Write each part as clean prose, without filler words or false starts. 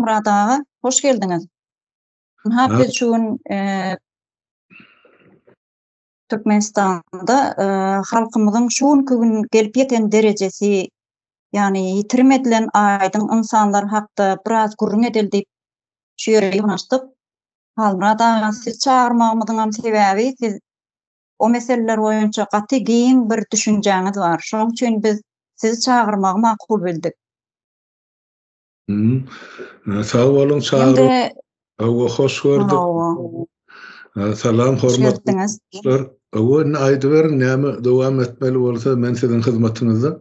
Halmyrat aga, hoş geldiňiz. Ynha biz şu gün Türkmenistanda halkymyzyň şu günki gün gelip ýeten derejesi, ýagny ýitirim edilen aýdyň ynsanlar hakda biraz gürrüň edeli diýip şu ýere ýygnaşdyk. Halmyrat aga sizi çagyrmagymyzyňam sebäbi siz o meseleler boýunça gaty giň bir düşünjäňiz bar. Şonuň üçin biz sizi çagyrmagy makul bildik. Sag boluň çagyryp. Hawa, hoş gördük. Salam hormatly dostlar. Hawa, indi aýdyberiň, näme dowam etmeli bolsa, men siziň hyzmatyňyzda.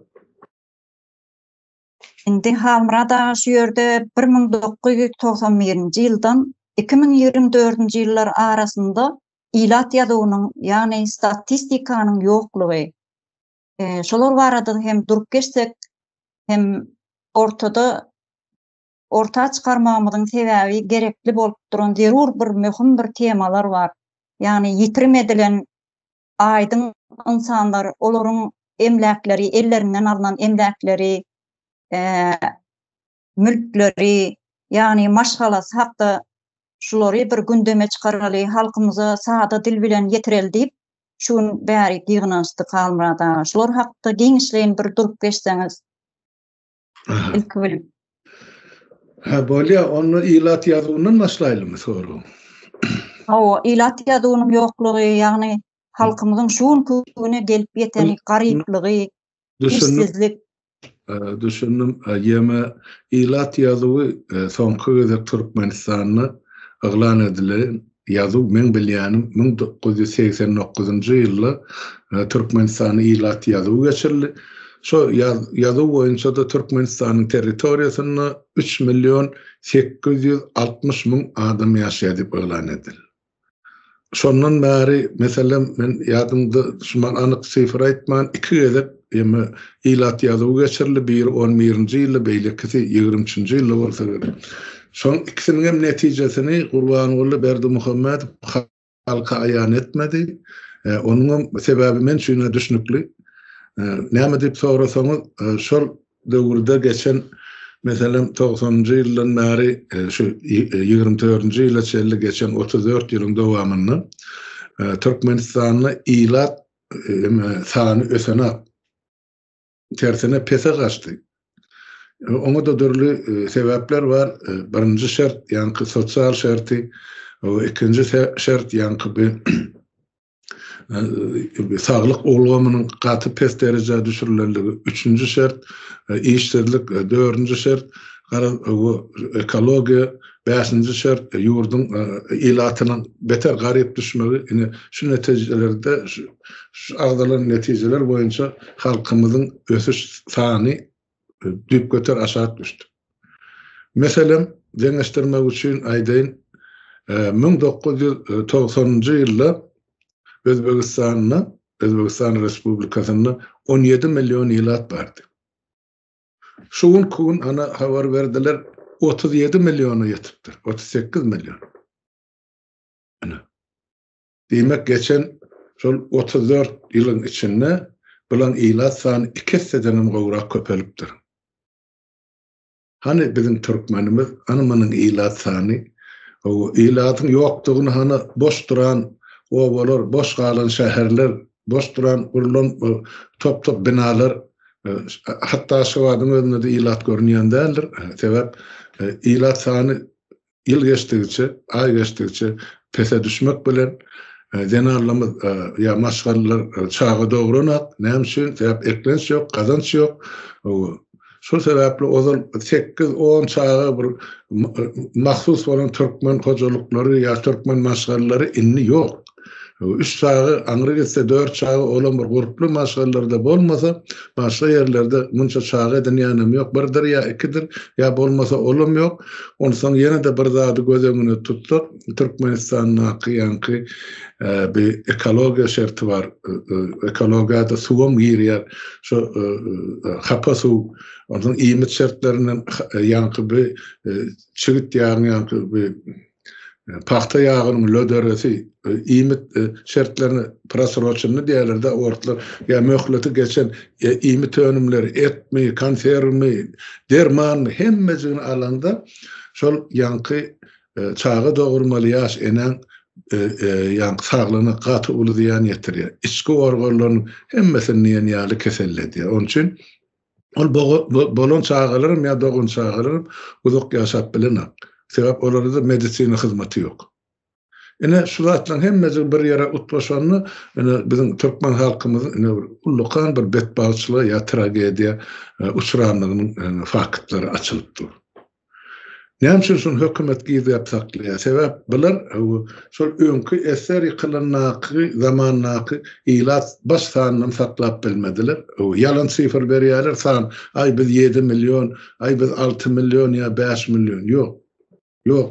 Indi Halmyrat aga şu ýerde 1991-nji ýyldan 2024-nji ýyllar arasynda ilat ýazuwynyň, ýagny statistikanyň ýoklugy, şolar barada hem durup geçsek hem ortada orta çykarmagymyzyň sebäbi gerekli bolup duran zerur bir möhüm bir temalar bar. Ýagny ýitirim edilen aýdyň ynsanlar, olaryň emläkleri, ellerinden alnan emläkleri, mülkleri, ýagny maşgalasy hakda şulary bir gündeme çykaraly, halkymyza sada dil bilen ýetireli diýip, şu gün bärik ýygnanyşdyk Halmyrat aga. Şular hakda giňişleýin bir durup geçseňiz. Ilki bilen. Hä, bolýa, onda ilat ýazuwyndan başlaýlymy soragyň? Hawa, ilat ýazuwynyň ýoklugy, ýagny halkymyzyň şu günki güne gelip ýeten garyplygy, işsizlik. Düşündim. Ýeme ilat ýazuwy soňky gezek Türkmenistanda yglan edilen ýazuw meň bilýänim 1989-njy ýylda Türkmenistanda ilat ýazuwy geçirildi. Şo ýazuw boýunça-da Türkmenistanyň territoriýasynda 3 million 860 müň adam ýaşaýar diýip yglan edildi. Şondan bäri, meselem, men ýadymda, şumal anyk sifr aýtman, iki gezek ýeme ilat ýazuwy geçirildi, biri on birinji ýylda, beýlekisi ýigrimi üçünji ýylda bolsa gerek. Şoň ikisiniň hem netijesini Gurbanguly Berdimuhamedow halka aýan etmedi. Onuňam sebäbi men üçin-ä düşnükli. Näme diýip sorasaňyz, şol döwürde geçen, meselem, togsanynjy ýyldan bäri şu ýigrimi dördünji ýyla çenli geçen 34 ýylyň dowamynda Türkmenistanda ilat sany ösenok. Tersine pese gaçdy. Oňa-da dürli sebäpler bar. Birinji şert, ýaňky sosial şerti, ikinji şert, ýaňky bir saglyk ulgamynyň gaty pes derejä düşürilenligi, üçünji şert, işsizlik, dördünji şert, garaz, ekologiýa, bäşinji şert, ýurduň ilatynyň beter garyp düşmegi, ine, şu netijelerde, şu agzalan netijeler boýunça halkymyzyň ösüş sany düýpgöter aşak düşdi. Meselem, deňeşdirmek üçin aýdaýyn, 1990-njy ýylda Özbegistanda, Özbegistan Respublikasynda 17 million ilat bardy. Şu günki gün ana habar berdiler, 37 milliona ýetipdir, 38 million. Ine. Diýmek, geçen şol 34 ýylyň içinde bulan ilat sany iki esseden hem gowrak köpelipdir. Hany biziň türkmenimiz, hany munuň ilat sany? Ilatyň ýokdugyny hany boş duran obalar, boş galan şäherler, boş duran gurlan top-top binalar, hatda Aşgabadyň özünde-de ilat görünýän däldir. Sebäp ilat sany Ýyl geçdigiçe, aý geçdigiçe pese düşmek bilen, zenanlarymyz ýa maşgalalar çaga dogranok. Näme üçin? Sebäp eklenç ýok, gazanç ýok. Şol sebäpli ozal sekiz, on çaga bir mahsus bolan türkmen hojalyklary ýa türkmen maşgalalary indi ýok. Üç çaga, aňry gitse dört çaga, olam bir gurply maşgalalarda bolmasa, başga ýerlerde munça çaga edinýänem ýok, birdir ýa ikidir, ýa bolmasa olam ýok. Onsoň ýene-de bir zady göz öňüne tutsak, Türkmenistandaky ýaňky bir ekologiýa şerti bar, ekologiýada suwam girýär, şo hapa suw, onsoň iýmit şertlerinden ýaňky bir çigit ýagyň ýaňky bir Pagta ýagynyň löderesi iýmit şertlerini prosroçenny diýýärler-de orslar, ýa möhleti geçen iýmit önümleri, etmi, konserwmi, dermanmy, hemmejigini alanda, Şol ýaňky çaga dogurmaly ýaş enäň ýaňky saglygyna gaty uly zyýan ýetirýär. Içki organlarynyň hemmesini diýen ýaly keselledýär. Onuň üçin ol bolan çagalaram ýa dogan çagalaram uzak ýaşap bilenok. Sebäp olarda medisina hyzmaty ýok. Ine, şu zatlaryň hemmejigi bir ýere utgaşanda, ine, biziň türkmen halkymyzyň ine bir ullakan bir betbagtçylyga ýa tragediýa uçranlygynyň faktlary açylyp dur. Näme üçin şuny hökümet gizläp saklaýar? Sebäp bular şol öňki SSR ýykylandaky zamandaky ilat baş sanynam saklap bilmediler. Ýalan sifr berýärler, san, aý biz ýedi million, aý biz 6 million ýa 5 million. Ýok. Ýok.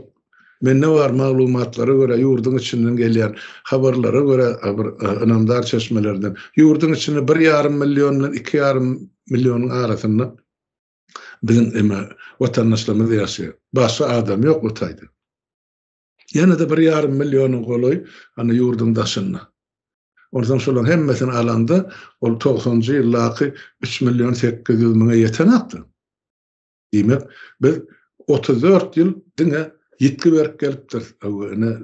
Mende bar maglumatlara görä, ýurduň içinden gelýän habarlara görä, bir ynamdar çeşmelerden, ýurduň içinde bir ýarym million bilen iki ýarym millionyň arasynda biziň eme watandaşlarymyz ýaşaýar. Başga adam ýok o taýda. Ýene-de bir ýarym milliona golaý ana ýurduň daşynda. Onsoň şolaryň hemmesini alanda ol togsanjy ýyldaky üç million 800 müňe ýetenokdy. Diýmek, biz 34 ýyl diňe ýitgi berip gelipdiris. Ine,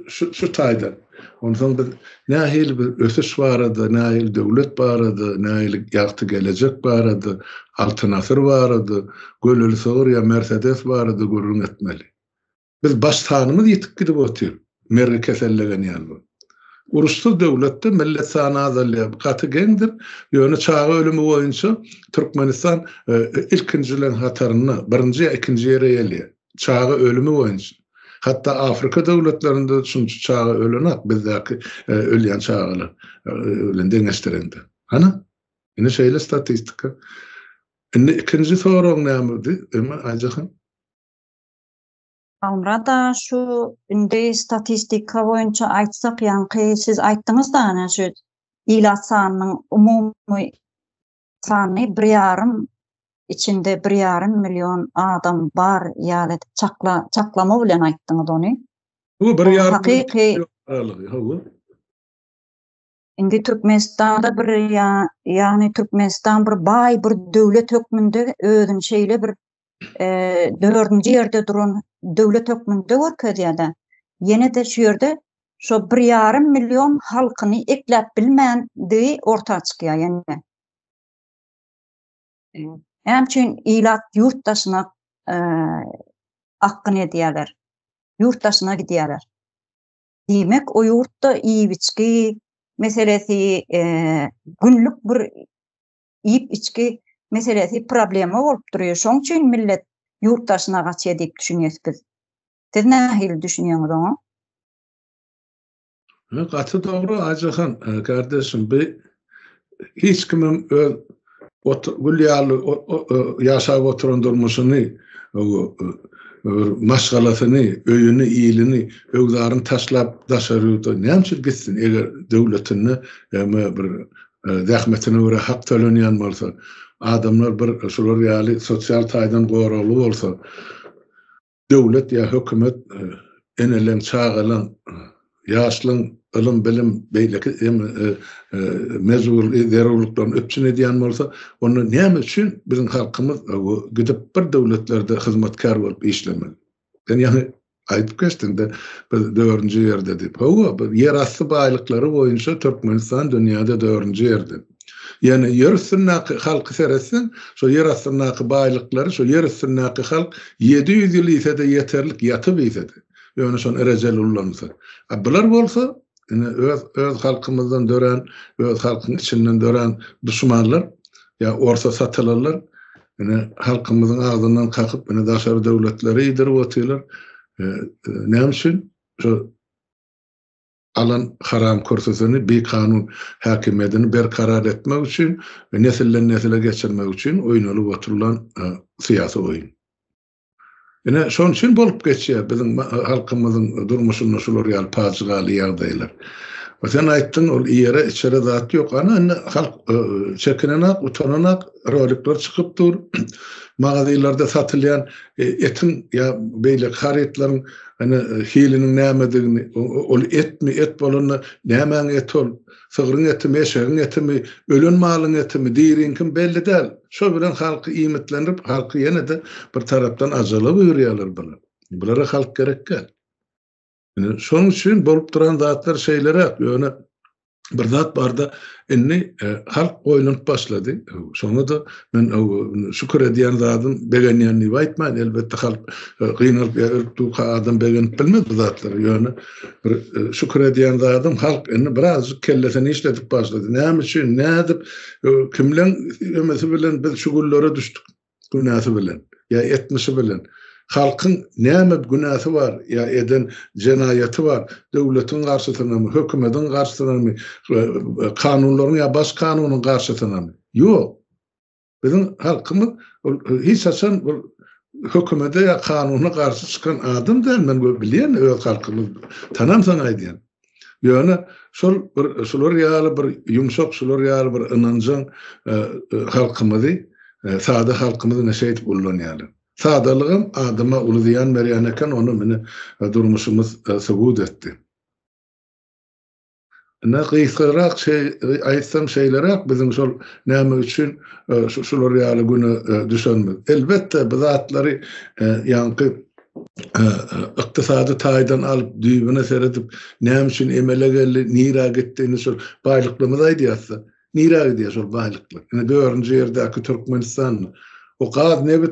şu, şu taýdan. Onsoň biz nähili bir ösüş barada, nähili döwlet barada, nähili ýagty gelejek barada, Altyn asyr barada, göleli sygyr ýa Mersedes barada gürrüň etmeli. Biz baş sanymyz ýitip gidip otyr. Mergi kesellegen ýaly bolup. Uruşsyz döwletde millet sany azalýar. Bu gaty geňdir. Ýöne çaga ölümi boýunça Türkmenistan ilkinjileriň hatarynda, birinji ýa ikinji ýere gelýär. Çaga ölümi boýunça. Hatda Afrika döwletlerinde şunça çaga ölenok bizdäki ölýän çagalar bilen deňeşdireňde. Hany? Ine şeýle statistika. Indi ikinji soragyň nämedi, Ömer Aýjahan? Halmyrat aga şu indi statistika boýunça aýtsak ýaňky siz aýtdyňyzda ana şu ilat sanynyň umumy sany bir ýarym içinde bir ýarym million adam bar ýaly edip çakla çaklama bilen aýtdyňyz ony. Bu bir ýarym hakyky aralygy hawa. Indi Türkmenistanda bir ýagny Türkmenistan bir baý bir döwlet hökmünde özüni şeýle bir dördünji ýerde duran döwlet hökmünde görkezýär-de. Ýene-de şu ýerde şo bir ýarym million halkyny ekläp bilmändigi orta çykýar ýene. Näme üçin ilat ýurt daşyna akgyn edýärler? Ýurt daşyna gidýärler. Diýmek, o ýurtda iýip-içgi meselesi, günlük bir iýip-içgi meselesi problema bolup durýar. Şoň üçin millet ýurt daşyna gaçýar diýip düşünýäs biz. Siz nähili düşünýäňiz oňa? Gaty dogry Aýjahan kardeşim bi hiç kimem öz gül ýaly ýaşap oturan durmuşyny maşgalasyny, öýüni, ilini, öwzaryny taşlap daşary ýurda näme üçin gitsin eger döwletinde bir zähmetine görä hak tölenýän bolsa, adamlar bir şular ýaly sosial taýdan goragly bolsa, döwlet ýa hökümet eneleň, çagalaň, ýaşlaň ylym-bilim, beýleki mejburly zerurlyklaryny üpjün edýän bolsa, onda näme üçin biziň halkymyz gidip bir döwletlerde hyzmatkär bolup işlemeli? Sen ýaňy aýdyp geçdiňde, biz dördünji ýerde diýip. Hawa, biz ýerasty baýlyklary boýunça Türkmenistan dünýäde dördünji ýerde. Ýöne ýer üstündäki halky seretseň, şo ýer astyndaky baýlyklary şo ýer üstündäki halk 700 ýyl iýse-de ýeterlik, ýatyp iýse-de. Ýöne şony rejeli ullansa. A bular bolsa, ine öz öz halkymyzdan dörän, öz halkyň içinden dörän duşmanlar ýa orsa satylanlar ine halkymyzyň agzyndan kakyp ine daşary döwletlere iýdirip otyrlar. Näme üçin? Şu alan haram kürsüsini bikanun häkimiýetini berkarar etmek üçin we nesilden nesile geçirmek üçin oýnalyp oturylan syýasy oýun. Ine, şonuň üçin bolup geçýär biziň halkymyzyň durmuşynda şular ýaly pajygaly ýagdaýlar. Sen aýtdyň, ol iýere, içere zat ýok. Ana, indi halk çekinenak, utananak, rolikler çykyp dur. Magazinlerde satylýan etiň ýa beýleki harytlaryň ene hiliniň nämedigini, ol etmi, et bolanda nämäň eti ol, sygryň etimi, eşegiň etimi, ölen malyň etimi, diriňkimi belli däl. Şo bilen halky iýmitlendirip, halky ýene-de bir tarapdan ajala buýurýarlar bular. Bulara halk gerek däl. Ine, şonuň üçin bolup duran zatlar şeýleräk, ýöne bir zat barda, indi halk oýlanyp başlady. Şoňa-da men şükür edýän zadym, begenýän diýip aýtmaýyn. Elbetde halk gynalyp ýa ölüp durka adam begenip bilmez bu zatlara. Ýöne bir şükür edýän zadym, halk indi birazjyk kellesini işledip başlady. Näme üçin, nädip, kimleň ömesi bilen biz şu günlere düşdük? Günäsi bilen ýa etmişi bilen. Halkyň näme günäsi bar ýa eden jenaýaty bar, döwletiň garşysynamy, hökümediň garşysynamy, kanunlaryň ýa baş kanunyň garşysynamy? Ýok. Biziň halkymyz ol hiç haçan bir hökümede ýa kanuna garşy çykan adam däl, men bilýän öz halkymyz, tanamsoň aýdýan. Ýöne şol bir şular ýaly bir ýumşak, şular ýaly bir ynanjaň halkymyzy, sada halkymyzy ine şeýdip ullanýarlar. Sadalygam adama uly zyýan berýän eken, ony mine durmuşymyz subut etdi. Ine gysgarak şeý aýtsam şeýleräk biziň şol näme üçin şular ýaly güne düşenimiz. Elbetde bu zatlary ýaňky ykdysady taýdan alyp düýbüne seredip näme üçin emele geldi, nirä gitdi indi şol baýlyklarymyzy aýdýarsa, nirä gidýär şol baýlyklar? Ine dördünji ýerdäki Türkmenistan o gaz nebit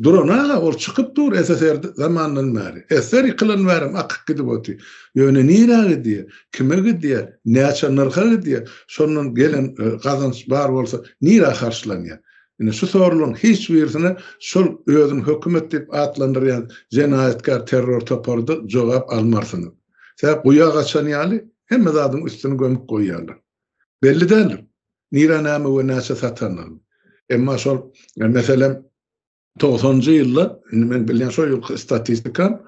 duran aga ol çykyp dur SSR zamanyndan bäri. SSR ýykylan bärem akyp gidip otyr. Ýöne nirä gidýär? Kime gidýär? Näçe nyrha gidýär? Şondan gelen gazanç bar bolsa nirä harçlanýar? Ine şu soraglaryň hiç birisine şol özüni hökümet diýip atlandyrýan jenaýatkär terror toparyda jogap almarsyňyz. Sebäp guýa gaçan ýaly hemme zadyň üstüni gömüp goýýarlar. Belli däldir. Nirä näme we näçe satandygyny. Emma şol meselem togsanynjy ýylda, indi men bilýän şo ýylky statistikam,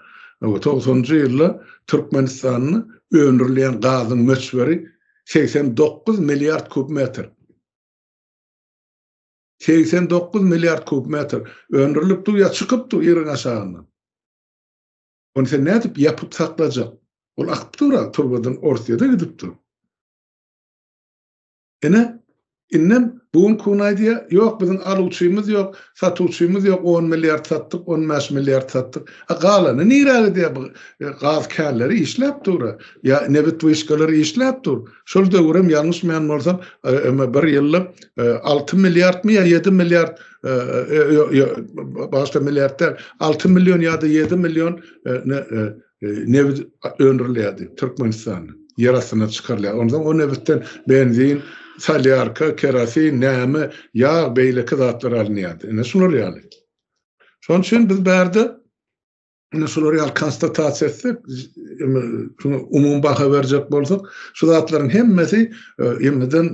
togsanynjy ýylda Türkmenistanda öndürilýän gazyň möçberi 89 milliard kub metr. 89 milliard kub metr öndürilip dur ýa çykyp dur ýeriň aşagyndan. Ony sen nädip ýapyp saklajak? Ol akyp dur-a, turbadan Orsýete gidip dur. Ine, indem bu gün kun aýdýar, ýok biziň aluwçymyz ýok, satuwçymyz ýok, on milliard satdyk, on bäş milliard satdyk. A galany nirä gidýär bu gaz känleri işläp dur-a, ýa nebit wyşkalary işläp dur. Şol döwürem ýalňyşmaýan bolsam, bir ýylda 6 milliardmy ýa 7 milliard, bagyşla milliard däl, 6 million ýa-da 7 million nebit öndürilýärdi Türkmenistanda. Ýer astyndan çykarylýar. Onsoň o nebitden benzin, solýarka, kerosin, näme, ýag, beýleki zatlar alynýardy. Ine şular ýaly. Şonuň üçin biz bärde ine şular ýaly konstatasiýa etsek, şuňa umumy baha berjek bolsak, şu zatlaryň hemmesi ýeňňeden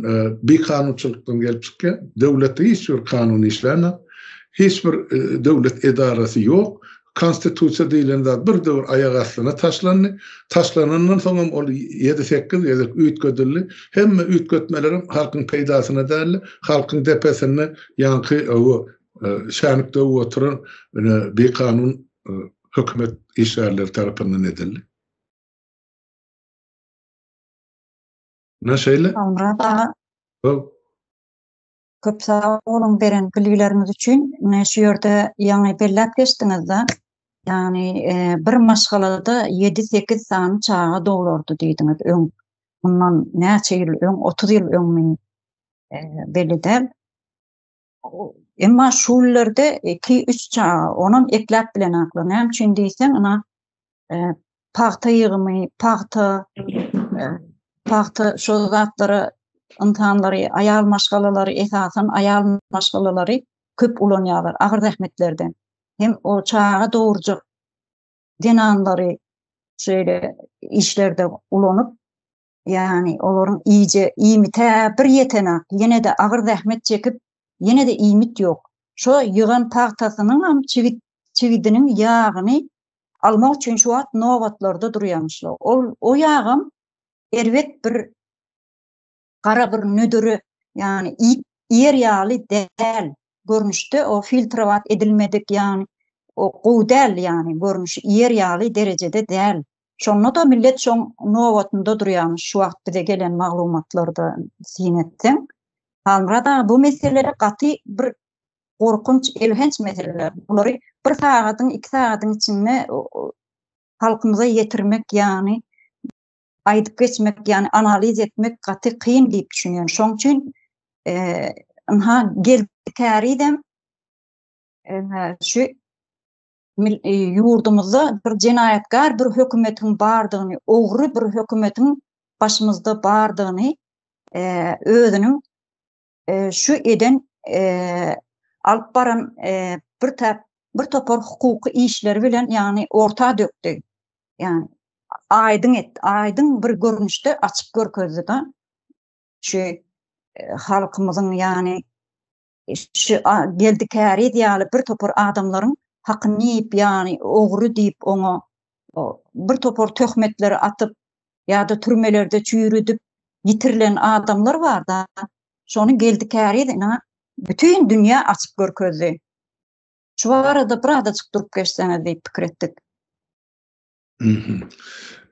bikanunçylykdan gelip çykýar. Döwletde hiç bir kanun işlänok. Hiç bir döwlet edarasy ýok. Konstitusiýa diýlen zat bir döwür aýak astyna taşlandy. Taşlanandan soňam ol ýedi-sekiz gezek üýtgedildi. Hemme üýtgetmelerem halkyň peýdasyna däldi. Halkyň depesinde ýaňky şänik döwüp oturan bikanun hökümet işgärleri tarapyndan edildi. Ine şeýle. Halmyrat aga. Köp sag boluň beren bilgileriňiz üçin. Ine şu ýerde ýaňy belläp geçdiňizde, ýagny bir maşgalada 7-8 sany çaga doglardy diýdiňiz öň. Mundan näçe ýyl öň, 30 ýyl öňmi belli däl. Emma şu günlerde 2-3 çaga, onam ekläp bilenaklar. Näme üçin diýseň, ina pagta ýygymy, pagta, pagta şo zatlara ynsanlary, aýal maşgalalary, esasan aýal maşgalalary köp ulanýarlar agyr zähmetlerden. Hem o çaga dogurjak zenanlary şeýle işlerde ulanyp, ýagny olaryň iýje iýmite bir ýetenak, ýene-de agyr zähmet çekip, ýene-de iýmit ýok. Şo ýygan pagtasynyňam çigit çigidiniň ýagyny almak üçin şu wagt nobatlarda durýarmyşlar. Ol o ýagam. erbet bir gara bir nödüri ýagny iýip iýer ýaly däl görnüşde o filtrowat edilmedik ýagny o gowy däl ýagny görnüşi iýer ýaly derejede däl. Şonda-da millet şoň nobatynda durýarmyş şu wagt bize gelen maglumatlarda syn etseň. Halmyrat aga bu meseleler gaty bir gorkunç elhenç meseleler. Bulary bir sagadyň iki sagadyň içinde halkymyza ýetirmek ýagny aýdyp geçmek, ýagny analiz etmek gaty kyn diýip düşünýän. Şoň üçin ynha Geldi Kärizem şu ýurdumyzda bir jenaýatkar bir hökümetiň bardygyny, ogry bir hökümetiň başymyzda bardygyny özüniň şu eden alyp baran bir bir topar hukuky işleri bilen ýagny orta dökdi. Ýagny aýdyň et, aýdyň bir görnüşde açyp görkezdi da. Şu e, halkymyzyň ýagny şu Geldi Käriz ýaly bir topar adamlaryň hakyny iýip, ýagny ogry diýip oňa bir topar töhmetleri atyp ýa-da türmelerde çüýrüdip ýitirilen adamlar bar da. Şony Geldi Käriz ina bütin dünýä açyp görkezdi. Şu barada birazajyk durup geçseňiz diýip pikir etdik.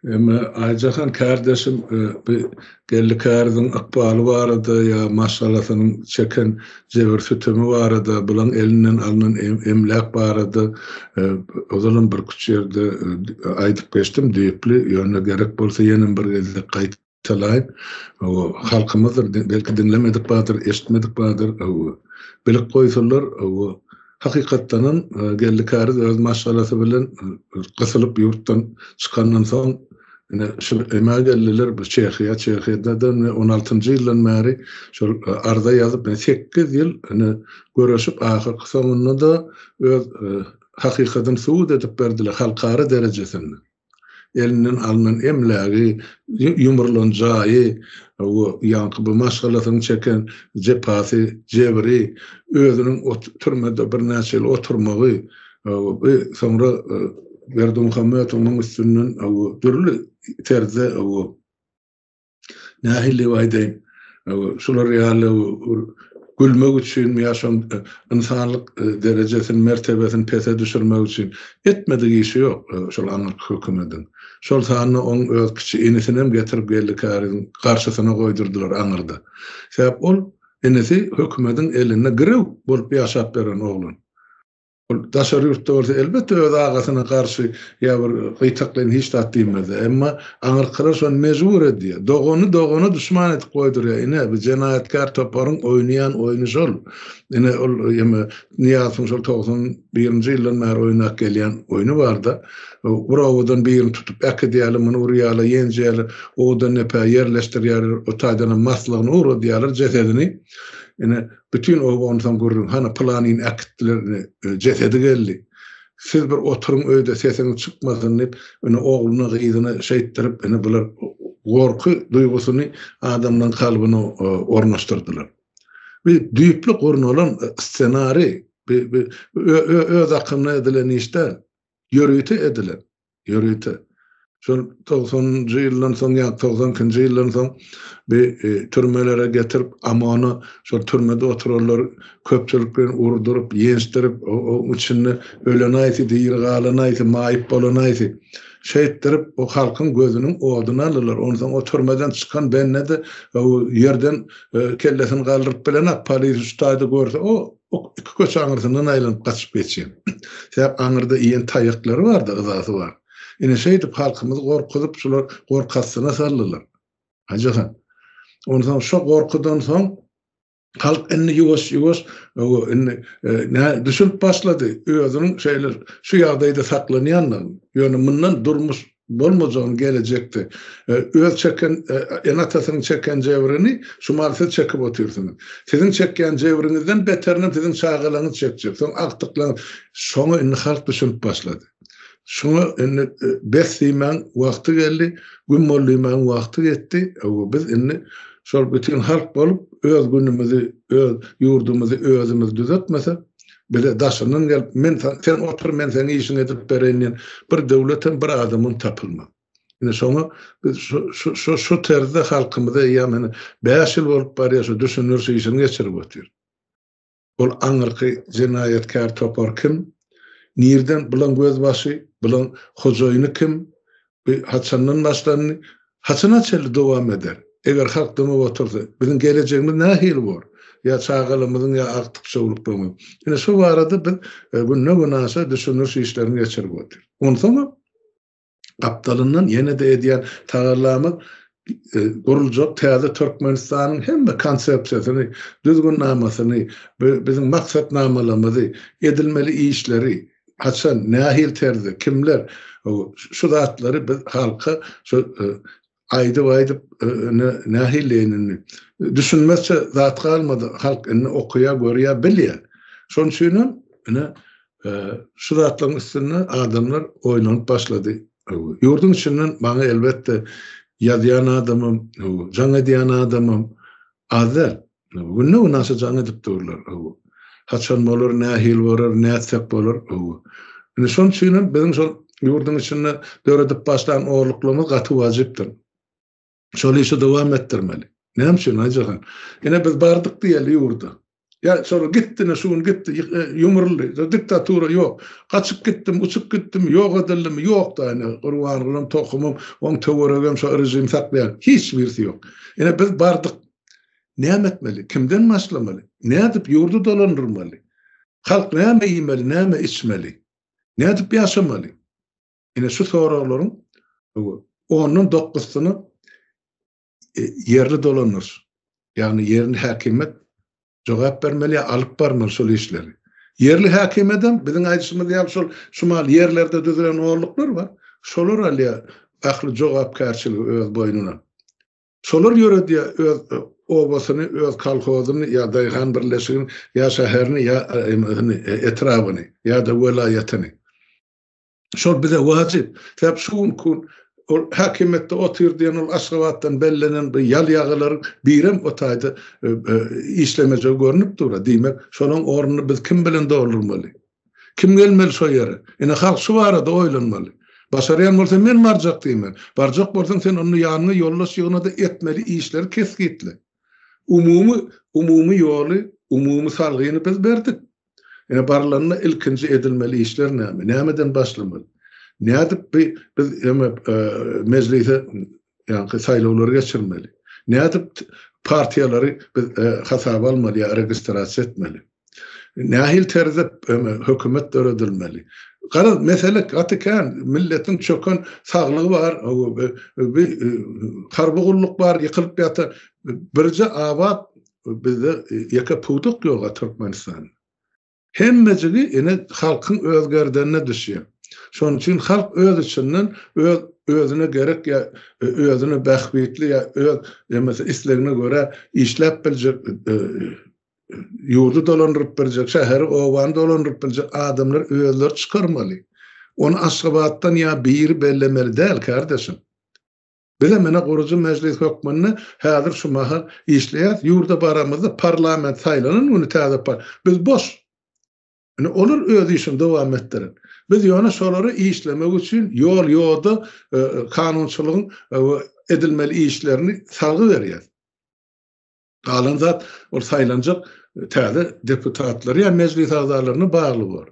Emma Aýjahan kardeşim e, bu Geldi Käriziň ykbaly barada ýa maşgalasynyň çeken jebir sütemi barada, bulaň elinden alnan emläk barada e, ozalam bir küç ýerde e, aýdyp geçdim düýpli, ýöne gerek bolsa ýenem bir gezek gaýt Talaý, halkymyzdyr, belki diňlemedik bardyr, eşitmedik bardyr, bilip goýsunlar, hakykatdanam Geldi Käriz öz maşgalasy bilen gysylyp ýurtdan çykandan soň, ine şu emä geldiler, bu Çehiýa, Çehiýada-da ine on altynjy ýyldan bäri şol arza ýazyp, ine sekiz ýyl ine göreşip, ahyrky soňunda-da öz hakykatyny subut edip berdiler halkara derejesinde. Elinden alnan emlägi, ýumrulan jaýy, ýaňky bu maşgalasynyň çeken jepasy, jebri, özüniň türmede birnäçe ýyl oturmagy, bu soňra Berdimuhamedowyň üstünden dürli terzde Nähili diýip aýdaýyn, şular ýaly gülmek üçin ýa şol ynsanlyk derejesini, mertebesini pese düşürmek üçin etmedik işi ýok şol aňyrky hökümediň. Şol sanda oň öz kiçi inisinem getirip Geldi Käriziň garşysyna goýdurdylar aňyrda. Sebäp ol inisi hökümediň elinde girew bolup ýaşap beren oglan. Ol daşary ýurtda bolsa elbetde öz agasyna garşy ýa bir gytaklaýyn hiç zat diýmezdi. Emma aňyrkylar şony mejbur edýär. Dogany dogana duşman edip goýdurýar. Ine, bu jenaýatkär toparyň oýnaýan oýny şol. Ine, ol ýeme Nyýazowyň şol 91-nji ýyldan bäri oýnap gelýän oýny bar-da. Bir obadan birini tutup äkidýärler, muny urýarlar, ýenjýärler, Owadandepä ýerleşdirýärler, o taýdanam maslygyny ugradýarlar, jesedini. Ine, Bütin oba onsoň gürrüň, hany pylanyny äkitdiler, ine, jesedi geldi. Siz bir oturyň öýde sesiňiz çykmasyn diýip, ine, ogluna, gyzyna şeýtdirip, ine, bular gorky duýgusyny adamlaryň kalbyna ornaşdyrdylar. Bu düýpli gurnalan ssenariý, bu öz akymyna edilen iş däl, ýörite edilen. Ýörite. Şol togsanynjy ýyldan soň ýa 92-nji ýyldan soň bir e, türmelere getirip amana şol türmede oturanlar köpçülik bilen urduryp, ýençdirip, o içinde ölen aýsy, diri galan aýsy, maýyp bolan aýsy. Şeýtdirip o halkyň gözüniň oduny aldylar. Onsoň o türmeden çykan bende-de o ýerden e, kellesini galdyryp bilenak, polisi şu taýda görse, o Ok iki köçe aňyrsyndan aýlanyp gaçyp geçýän. Sebäp aňyrda iýen taýaklary bar-da, yzasy bar. Ine şeýdip halkymyzy gorkuzyp şular gorky astyna saldylar. Hajyhan. Onsoň şo gorkudan soň halk indi ýuwaş-ýuwaş indi e, nä düşünip başlady özüniň şeýle şu ýagdaýda saklanýandygyny. Ýöne mundan durmuş bolmajagyny gelejekde öz çeken ene-atasynyň çeken jebrini şu mal siz çekip otyrsyňyz. Siziň çekýän jebriňizden beterinem siziň çagalaryňyz çekjek. Soň agtyklaryňyz. Şoňa indi halk düşünip başlady. Şoňa indi bes diýmäň wagty geldi, güm bol diýmäň wagty ýetdi. Biz indi şol bütin halk bolup öz günümizi, öz ýurdumyzy özümiz düzetmesek, Bize daşyndan gelip, men sen otur, men seň işiňi edip bereýin diýen bir döwletem, bir adamam tapylmaz. Ine şoňa biz şu şu şu şu terzde halkymyza eýýäm ine 5 ýyl bolup barýar şu düşündiriş işini geçirip otyr. Ol aňyrky jenaýatkär topar kim? Nirden bulaň gözbaşy, bulaň hojaýyny kim? Bu haçandan başlandy? Haçana çenli dowam eder? Eger halk dymyp otursa, biziň gelejegimiz nähili bor? Ýa çagalarymyzyň, ýa agtyk-çowluklarymyzyň. Ine şu barada biz günde-günaşa düşündiriş işlerini geçirip otyrys. Onsoňam Gapdalyndan ýene-de edýän tagallamyz guruljak täze Türkmenistanyň hemme konsepsiýasyny, düzgünnamasyny, biziň maksatnamalarymyzy, edilmeli işleri, haçan, nähili terzde, kimler, şu zatlary biz halka şu Aýdyp-aýdyp ine nähilileýin indi. Düşünmezçe zat galmady. Halk indi okaýar, görýär, bilýär. Şonuň üçinem ine şu zatlaryň üstünde adamlar oýlanyp başlady. Ýurduň içinden maňa elbetde ýazýan adamam, jaň edýän adamam az däl. Günde-günaşa jaň edip durlar. Haçan bolar, nähili bolar, nätsek bolar. Indi şonuň üçin hem biziň şol ýurduň içinde döredip başlan orluklarymyz gaty wajypdyr. Şol işi dowam etdirmeli. Näme üçin, Aýjahan? Ine biz bardyk diýeli ýurda. Ýa şol gitdi, ine şu gün gitdi, ýumruldy. Diktatura ýok. Gaçyp gitdim, uçup gitdim, ýok edildimi? Ýok-da ine Gurbangulam, tohumym, oň töweregem şo režimi saklaýan. Hiç birisi ýok. Ine biz bardyk. Näme etmeli? Kimden başlamaly? Nädip ýurdy dolandyrmaly? Halk näme iýmeli, näme içmeli? Nädip ýaşamaly? Ine şu soraglaryň ondan dokuzsyny ýerli dolandyryş, ýagny ýerli häkimiýet jogap bermeli ýa alyp barmaly şol işleri. Ýerli häkimiýetem biziň aýdyşymyz ýaly şol şumal ýerlerde düzülen orluklar bar. Şolar alýar ähli jogapkärçiligi öz boýnuna. Şolar ýöredýär öz obasyny, öz kolhozyny ýa daýhan birleşigini, ýa şäherini, ýa etrabyny, ýa-da welaýatyny. Şol bize wajyp. Sebäp şu günki gün ol häkimiýetde otyr diýen ol Aşgabatdan bellenen bir ýal-ýagylaryň birem o taýda işlemejegi görnüp dur. Diýmek, şolaň ornuny biz kim bilen doldurmaly? Kim gelmeli şo ýere? Ine halk şu barada oýlanmaly. Başarýan bolsa men barjak diýmeli. Barjak bolsaň sen onda ýanyňa ýoldaş ýygnada etmeli işleri kesgitle. Umumy umumy ýoly, umumy salgyny biz berdik. Ine barylanda ilkinji edilmeli işler näme? Nämeden başlamaly? Nädip bi biz eme mejlise ýaňky saýlawlary geçirmeli? Nädip partiýalary biz hasaba almaly ýa registrasiýa etmeli? Nähili terzde hökümet döredilmeli? Garaz, mesele gaty kän. Milletiň çöken saglygy bar, harby gulluk bar, ýykylyp ýatan. Birje abat bizde ýeke pudak ýok-a Türkmenistanda. Hemmejigi ine halkyň öz gerdenine düşýär. Şonuň üçin halk öz içinden öz özüne gerek ýa özüne bähbitli ýa öz ýa islegine görä işläp biljek ýurdy dolandyryp biljek, şäheri, obany dolandyryp biljek adamlar özleri çykarmaly. Ony Aşgabatdan ýa biri bellemeli däl, kardeşim. Bizem ine gurujy mejlis hökmünde häzir şu mahal işleýäris. Ýurda baramyzda parlament saýlanan güni täze par. Biz boş. Ine olar öz işini dowam etdirer. Biz ýöne şolary işlemek üçin ýol-ýoda kanunçylygyň edilmeli işlerini salgy berýäris. Galan zat ol saýlanjak täze deputatlara ýa mejlis agzalaryna bagly bor.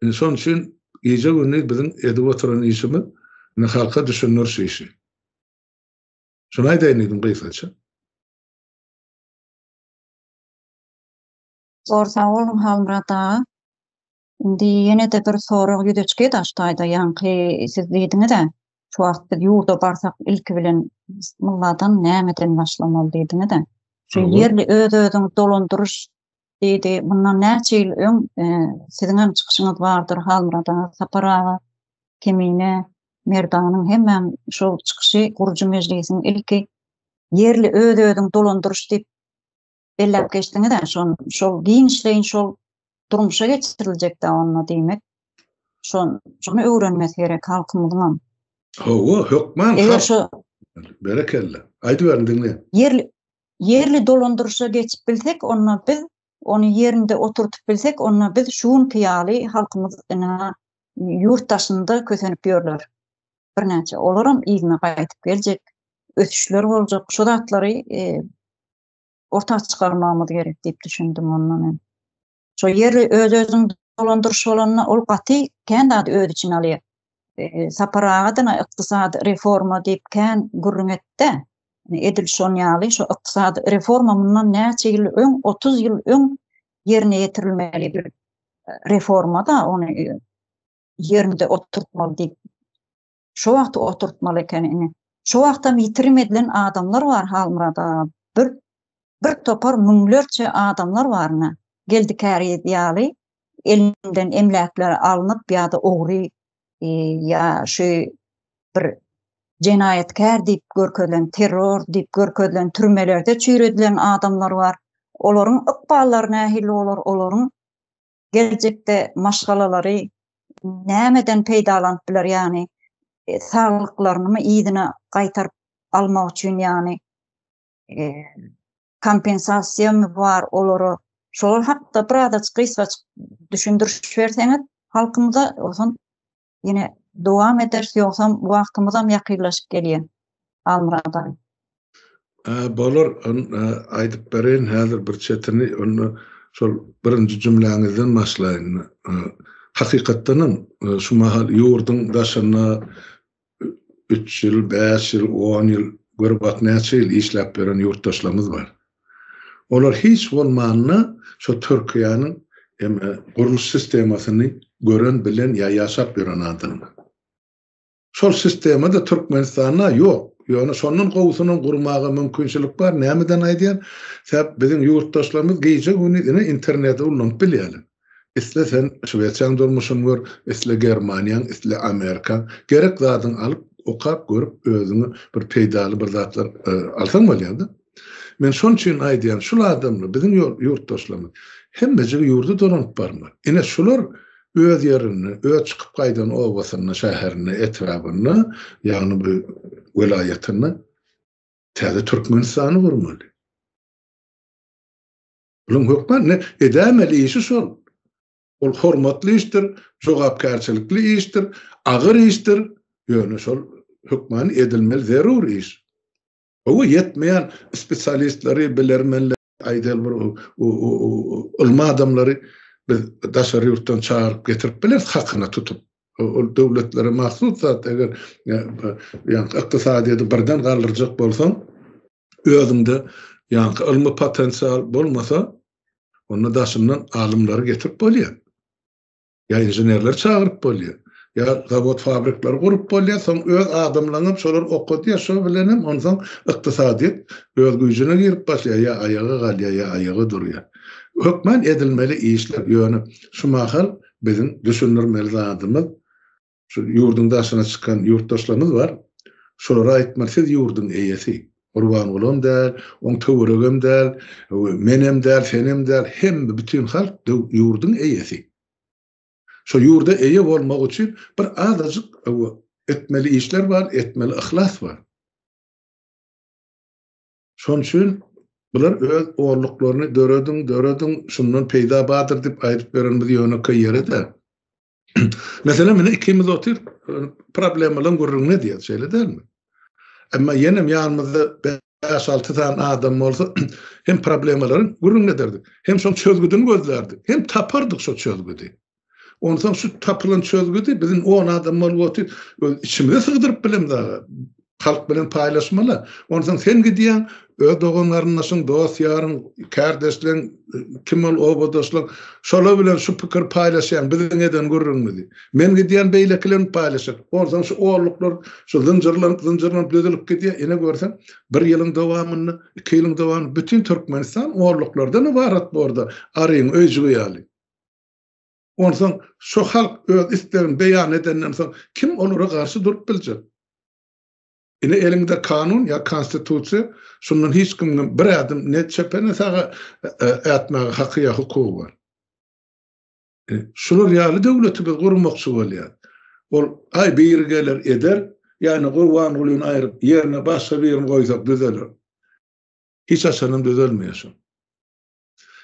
Indi şonuň üçin gije-gündiz biziň edip oturan işimiz indi halka düşündiriş işi. Şuny aýdaýyn diýdim gysgaça. Zor sag boluň Halmyrat aga. Indi ýene-de bir sorag ýüze çykýar daş taýda ýaňky siz diýdiňiz-ä, şu wagt biz ýurda barsak ilki bilen mylladan nämeden başlamaly diýdiňiz-ä. Şu ýerli öz-özüňi dolandyryş diýdi. Mundan näçe ýyl öň e, siziň hem çykyşyňyz bardyr Halmyrat aga, Sapar aga, Kemine, Merdanyň hemmäň şol çykyşy gurujy mejlisiň ilki ýerli öz-özüňi dolandyryş diýip belläp geçdiňiz-ä, şol şol giňişleýin şol durmuşa geçiriljek-dä onda diýmek. Şon şony öwrenmesi gerek halkymyzyňam. Hawa, hökman Eger şo Berekella. Aýdyberiň diňleýän. Ýerli ýerli dolandyryşa geçip bilsek, onda biz ony ýerinde oturtyp bilsek, onda biz şu günki ýaly halkymyz ynha ýurt daşynda kösenip ýörler. Birnäçe olaram yzyna gaýdyp geljek, ösüşler boljak. Şu zatlary e, orta çykarmagymyz gerek diýip düşündim ondan men. Şo ýerli öz-özüň dolandyryş bolanda ol gaty kän zady öz içine alýar. E, Sapar aga-da ykdysady reforma diýip kän gürrüň etdi. Edil şon ýaly şo ykdysady reforma mundan näçe ýyl öň, 30 ýyl öň ýerine ýetirilmeli bir reforma-da ony e, ýerinde oturtmaly diýip şo wagt oturtmaly eken ine. Şo wagtam ýitirim edilen adamlar bar Halmyrat aga. Bir bir topar müňlerçe adamlar bar ine. Geldi Käriz ýaly elinden emläkleri alnyp ýa-da ogry e, ýa şu bir jenaýatkär diýip görkezilen, terror diýip görkezilen türmelerde çüýredilen adamlar bar. Olaryň ykballary nähili bolar, olaryň geljekde maşgalalary nämeden peýdalanyp biler, ýagny e, saglyklarynymy yzyna gaýtaryp almak üçin, ýagny e, kompensasiýamy bar olara. Şolar hakda birazajyk gysgaçyk düşündiriş berseňiz halkymyza, onsoň ýene dowam ederis, ýogsam wagtymyzam ýakynlaşyp gelýär. Almyrat aga. Bolar, aýdyp bereýin häzir bir çetini, onda şol birinji jümläňizden başlaýyn. Hakykatdanam şu mahal ýurduň daşynda üç ýyl, bäş ýyl, on ýyl, gör bak näçe ýyl işläp ýören ýurtdaşlarymyz bar. Olar hiç bolmanda şo Türkiýäniň gurluş sistemasyny gören, bilen ýa ýaşap ýören adamlar. Şol sistema-da Türkmenistanda ýok. Ýöne şondan gowusynam gurmaga mümkinçilik bar. Nämeden aýdýan? Sebäp biziň ýurtdaşlarymyz gije-gündiz ine interneti ullanyp bilýärler. Isle sen Şwesiýaň durmuşyny gör, isle Germaniýaň, isle Amerikaň. Gerek zadyňy alyp, okap, görüp, özüňe bir peýdaly bir zatlar alsaň bolýar-da. Men şonuň üçin aýdýan, şul adamlar, biziň ýurtdaşlarymyz hemmejigi ýurda dolanyp barmaz. Ine şular öz ýerinde, öz çykyp gaýdan obasynda, şäherinde, etrabynda, ýagny bu welaýatynda täze Türkmenistany gurmaly. Buluň hökman ne edämeli işi şol. Ol hormatly işdir, jogapkärçilikli işdir, agyr işdir, ýöne şol hökmany edilmeli zerur iş. Hawa, ýetmeýän spesialistleri, bilermenleri, aýdaly bir ylmy adamlary biz daşary ýurtdan çagyryp getirip bileris hakyna tutup. Ol döwletlere mahsus zat, eger ýaňky ykdysadyýeti birden galdyrjak bolsaň, özüňde ýaňky ylmy potensial bolmasa, onda daşyndan alymlary getirip bolýar. Ýa inženerleri çagyryp bolýar. Ýa zawod fabrikleri gurup bolýar, soň öz adamlaryňam şolar okadýar, şo bilenem onsoň ykdysadyýet öz güýjüne girip başlaýar, ýa aýaga galýar, ýa aýaga durýar. Hökman edilmeli işler, ýöne şu mahal biziň düşündirmeli zadymyz, şu ýurduň daşyna çykan ýurtdaşlarymyz bar, şolara aýtmaly, siz ýurduň eýesi. Gurbangulam däl, oň töweregem däl, menem däl, senem däl, hemme bütin halk ýurduň eýesi. Şo ýurda eýe bolmak üçin bir azajyk etmeli işler bar, etmeli yhlas bar. Şonuň üçin bular öz orluklaryny dörediň, dörediň, şundan peýda bardyr diýip aýdyp berenimiz ýönekeý ýere däl. Meselem, ine ikimiz otyr, problemalaryň gürrüňini edýäris, şeýle dälmi? Emma ýenem ýanymyzda bäş-alty sany adam bolsa, hem problemalaryň gürrüňini ederdik, hem şoň çözgüdini gözlärdik, hem tapardyk şo çözgüdi. Onsoň şu tapylan çözgüdi biziň on adam bolup otyr, öz içimize sygdyryp bilemzok. Halk bilen paýlaşmaly. Onsoň sen gidýäň, öz dogan-garyndaşyň, dost-ýaryň, kärdeşleň, kim ol obadaşlaň, şolar bilen şu pikiri paýlaşýaň, biziň eden gürrüňimizi. Men gidýän, beýlekiler bilen paýlaşýan. Onsoň şu onluklar şu zynjyrlanyp, zynjyrlanyp düzülip gidýär. Ine görseň, bir ýylyň dowamynda, iki ýylyň dowamynda bütin Türkmenistan onluklardan ybarat borda, aryň öýjügi ýaly. Onsoň şo halk öz islegini beýan edenden soň kim olara garşy durup biljek? Ine eliňde kanun ýa konstitusiýa, şundan hiç kimiňem bir ädim ne çepe ne saga ätmäge haky ýa hukugy bar. Şular ýaly döwleti biz gurmakçy bolýas. Ol aý biri geler eder, ýagny Gurbangulyny aýryp ýerine başga birini goýsak düzeler. Hiç haçanam düzelmeýär şol.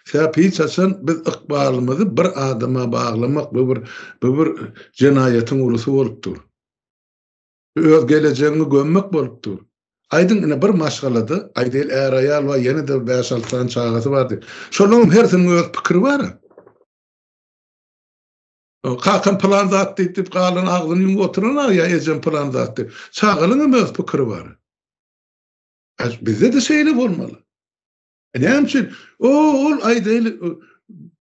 Sebäp hiç haçan biz ykbalymyzy bir adama baglamak bu bir bu bir jenaýatyň ulusy bolup dur. Öz gelejegiňi gömmek bolup dur. Aýdyň ine bir maşgalada, aýdaýyl är-aýal bar, ýene-de bäş-alty sany çagasy bar diýip. Şolaryň hersiniň öz pikiri bar-a. Kakam pylan zat diýdi diýip galan agzyny ýumup oturan-a ýa ejem pylan zat diýip. Çagalaryň hem öz pikiri bar. Bizde-de şeýle bolmaly. Näme üçin? O, ol aýdaýly,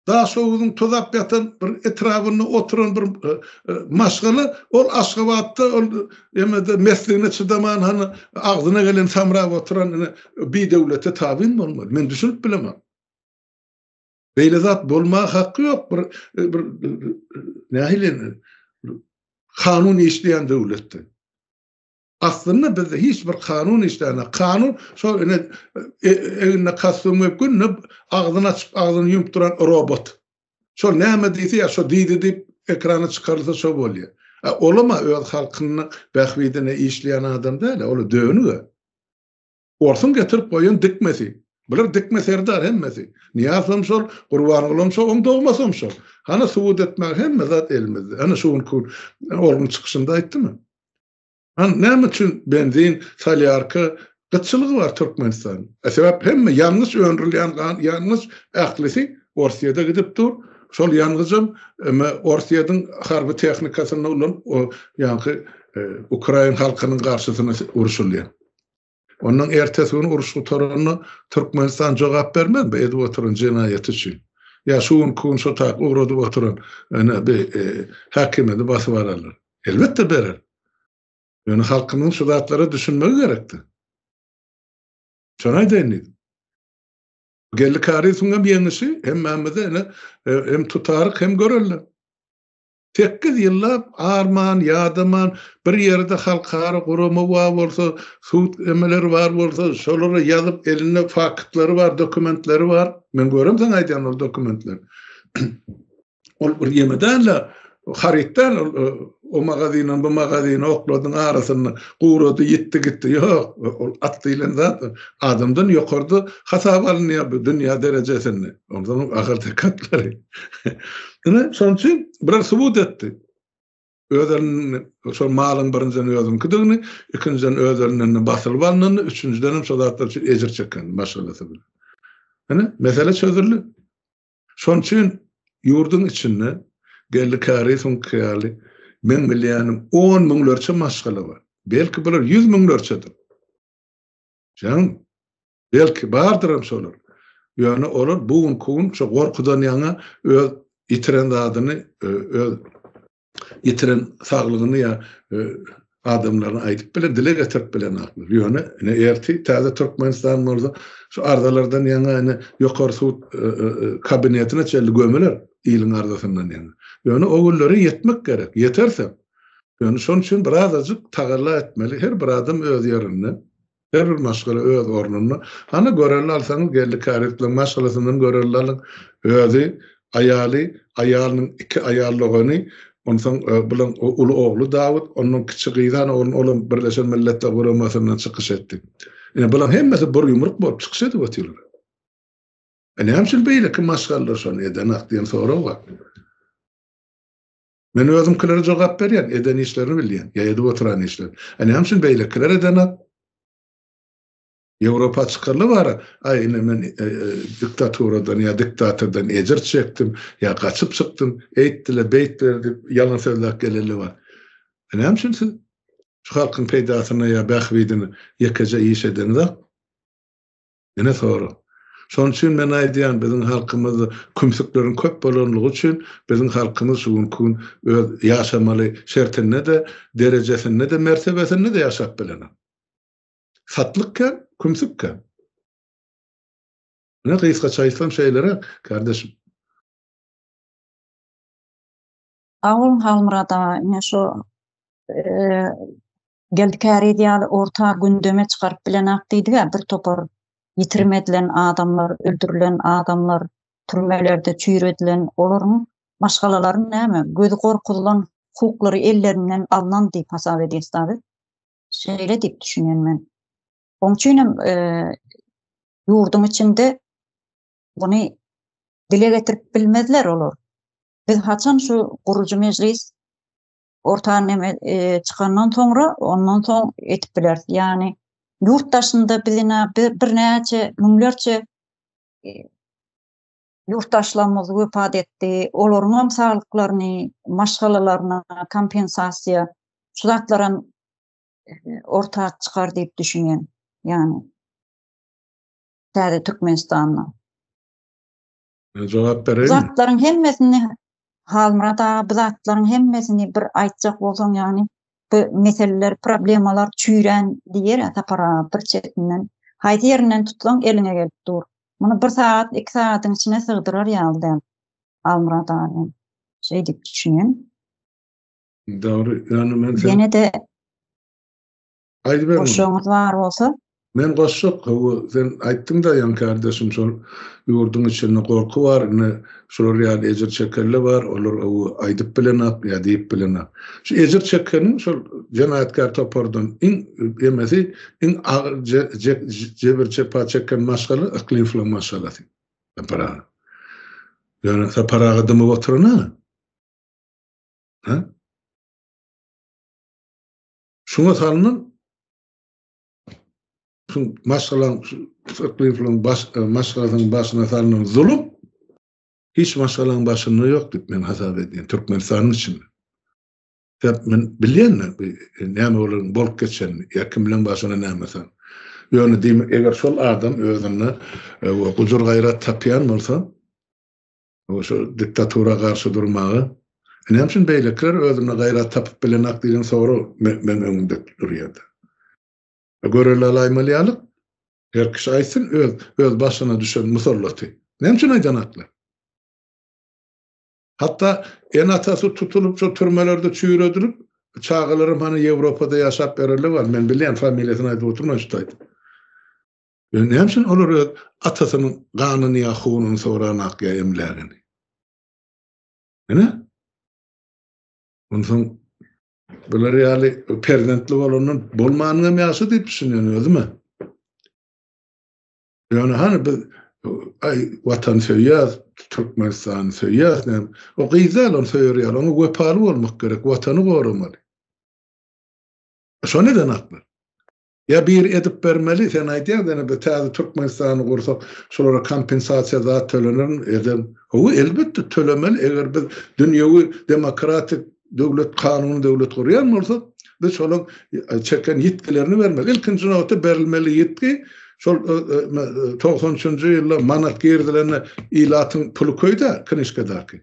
Daşoguzyň tozap ýatan bir etrabynda oturan bir e, e, maşgala, ol Aşgabatda ol emede mesligine çydaman hany agzyna gelen samrap oturan ine bidöwlete tabyn bolmaly. Men düşünip bilemok. Beýle zat bolmaga haky ýok bir e, bir nähili kanun işleýän döwletde. Aslynda bizde hiç bir kanun işlänok. Kanun şol ine e, egnine kostýum geýip günde agzyny açyp agzyny ýumup duran robot. Şol näme diýse ýa şo diýdi diýip ekrana çykarylsa şo bolýar. A olama öz halkynyň bähbidine işleýän adam däl, ol dönüge. Orsuň getirip goýan dikmesi. Bular dikme serdar hemmesi. Nyýazam şol, Gurbangulam şol, oň dogmasam şol. Hany subut etmäge hemme zat elimizde. Hany şu günki Olguň çykyşynda aýtdymy? Hany näme üçin benzin, solýarka gytçylygy bar Türkmenistanda? E sebäp hemme ýangyç öndürilýän ýangyç ählisi Orsýede gidip dur. Şol ýangyjam eme Orsýediň harby tehnikasynda ulanyp, o ýaňky e, Ukrain halkynyň garşysyna urşulýar. Ondan ertesi gün uruş gutaranda Türkmenistan jogap bermez bu edip oturan jenaýaty üçin. Ýa şu günki gün şo tak ugradyp oturan ene bi e, häkimiýeti basyp alarlar. Elbetde berer. Ýöne halkymyzyň şu zatlara düşünmegi gerekdi. Şony aýdaýyn diýdim. Geldi Karysowyň hem ýeňişi hemmämize ene e, hem tutaryk hem görelde. Sekiz ýyllap arman, ýadaman bir ýerde halkara gurama bar bolsa, sud emeleri bar bolsa, şolara ýazyp elinde faktlary bar, dokumentleri bar. Men göremsoň aýdýan ol dokumentleri. Ol bir ýeme däl-de, haryt däl ol o magazinden bu magazine okladyň arasynda gurady, ýitdi gitdi. Ýok, ol at diýlen zat adamdan ýokarda hasaba alynýar bu dünýä derejesinde. Onsoň ahyrky atlary. Ine, şonuň üçin bular subut etdi. Öz elinden şol malyň birinjiden özüňkidigini, ikinjiden öz elinden basylyp alnanyny, üçünjiden hem şo zatlar üçin ejir çeken maşgalasy bilen. Ine, mesele çözüldi. Şonuň üçin ýurduň içinde Geldi Kärizowyňky ýaly meň bilýänim on müňlerçe maşgala bar. Belki bular ýüz müňlerçedir. Jan, Belki, bardyram şolar. Ýöne olar bu günki gün şo gorkudan ýaňa öz ýitiren zadyny, öz ýitiren saglygyny ýa adamlaryny aýdyp bilen, dile getirip bilenoklar. Ýöne ine ertir täze Türkmenistan bolsa şu arzalardan ýaňa ine ýokary sud kabinetine çenli gömüler iliň arzasyndan ýaňa. Ýöne o günlere ýetmek gerek. Ýetersem. Ýöne şonuň üçin birazajyk tagalla etmeli. Her bir adam öz ýerinde. Her bir maşgala öz ornunda. Hany görelde alsaňyz Geldi Kärizowyň maşgalasyndan görelde alyň. Özi, aýaly, aýalynyň iki aýal dogany, onsoň bulaň uly ogly Dawut, ondan kiçi gyzy hany olam Birleşen Milletler Guramasyndan çykyş etdi. Ine bulaň hemmesi bir ýumruk bolup çykyş edip otyrlar. E näme üçin beýleki maşgalalar şony edenak diýen sorag bar. Men özümkilere jogap berýän, eden işlerini bilýän, ýa edip oturan işlerini. A näme üçin beýlekiler edenok? Ýewropa çykarly bara, aý ine men e, e, diktaturadan ýa diktatordan ejir çekdim, ýa gaçyp çykdym, eýtdiler, beýtdiler diýip ýalan sözläp geleli bar. E näme üçin siz şu halkyň peýdasyna ýa bähbidine ýekeje iş edeňzok? Ine sorag. Şonuň üçin men aýdýan, biziň halkymyzda kümsükleriň köp bolanlygy üçin biziň halkymyz şu günki gün öz ýaşamaly şertinde-de, derejesinde-de, mertebesinde-de ýaşap bilenok. Satlyk kän, kümsük kän. Ine gysgaça aýtsam şeýleräk, kardeşim. Sag boluň Halmyrat aga, ine şu Geldi Käriz ýaly orta gündeme çykaryp bilenak diýdig-ä, bir topar ýitirim edilen adamlar, öldürilen adamlar, türmelerde çüýredilen, olaryň maşgalalary näme, gözi gorkuzylan, hukuklary ellerinden alnan diýip hasap edýäs-da biz. Şeýle diýip düşünýän men. Oň üçinem ýurduň içinde muny dile getirip bilmezler olar. Biz haçan şu gurujy mejlis. Orta neme çykandan soňra ondan soň etip bileris. Ýagny ýurt daşynda biz ina birnäçe müňlerçe ýurtdaşlarymyz wepat etdi. Olaryň hem saglyklaryny, maşgalalaryna kompensasiýa şu zatlaram orta çykar diýip düşünýän. Ýagny täze Türkmenistanda. Men jogap bereýinmi? Zatlaryň hemmesini Halmyrat aga bu zatlaryň hemmesini bir aýtjak bolsaň ýagny bu meseleler, problemalar çüýrän diýer Sapar aga bir çetinden. Haýsy ýerinden tutsaň eliňe gelip dur. Muny bir sagat, iki sagatyň içine sygdyrar ýaly däl. Halmyrat aga men şeý diýip düşünýän. Dogry, ýöne men sen Ýene-de Aýdyber. Goşjagyňyz bar bolsa. Men goşjak, hawa, sen aýtdyň-da ýaňky kardeşim şol ýurduň içinde gorky bar, indi şular ýaly ejir çekenler bar, olar hawa aýdyp bilenak ýa diýip bilenak. Şu ejir çekeniň şol jenaýatkär topardan iň emesi, iň agyr jebir-jepa çeken maşgala Yklymowlaryň maşgalasy. Sapar aga. Ýöne Sapar aga dymyp oturan-a. Hä? Şuňa salnan şu maşgalaň Yklymowyň baş maşgalasynyň başyna salnan zulum hiç maşgalaň başynda ýok diýip men hasap edýän Türkmenistanyň içinde. Sebäp men bilýän näme bolan bolup geçenini, ýa kimleň başyna näme sal. Ýöne diýmek eger şol adam özünde gujur-gaýrat tapýan bolsa, Şo diktatura garşy durmaga. Näme üçin beýlekiler özünde gaýrat tapyp bilenak diýen sorag meň öňümde durýardy. Görelde alaýmaly ýalyk. Her kişi aýtsyn öz öz başyna düşen musallaty. Näme üçin aýdanaklar? Hatda ene-atasy tutulyp şo türmelerde çüýredilip, çagalaram hany Ýewropada ýaşap bererler bar. Men bilýän familiýasyny aýdyp oturman şu taýda. Ýöne näme üçin olar öz atasynyň ganyny ýa hununy soranak ýa emlägini? Ine? Onsoň bular ýaly perzentli bolandan bolmanyňam ýagşy diýip düşünýän özüm-ä. Ýöne hany biz aý watan söýýäs, Türkmenistany söýýäs näme? O gyz däl ony söýer ýaly, oňa wepaly bolmak gerek, watany goramaly. Şony eden aklar. Ýa biri edip bermeli, sen aýdýaň ýene biz täze Türkmenistany gursak, şolara kompensasiýa zat tölenermi, eder. Hawa, elbetde tölemeli, eger biz dünýewi demokratik döwlet, kanuny döwlet gurýan bolsak, biz şolaň çeken ýitgilerini bermeli. Ilkinji nobatda berilmeli ýitgi şol 93-nji ýylda manat girizilende ilatyň puly köýdä, knyžkadaky.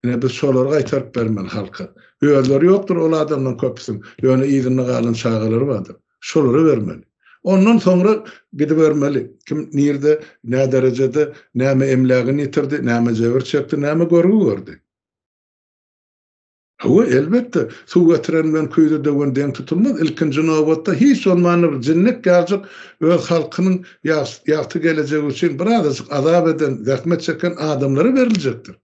Ine biz şolary gaýtaryp bermeli halka. Özleri ýokdur ol adamlaryň köpüsiň, ýöne yzynda galan çagalary bardyr. Şolara bermeli. Ondan soňra gidibermeli. Kim nirde, nä derejede, näme emlägini ýitirdi, näme jebir çekdi, näme görgi gördi. Hawa, elbetde, suw getiren bilen küýze döwen deň tutulmaz. Ilkinji nobatda, hiç bolmanda bir jinnek ýaljyk öz halkynyň ýagty gelejegi üçin birazajyk azap eden, zähmet çeken adamlara beriljekdir.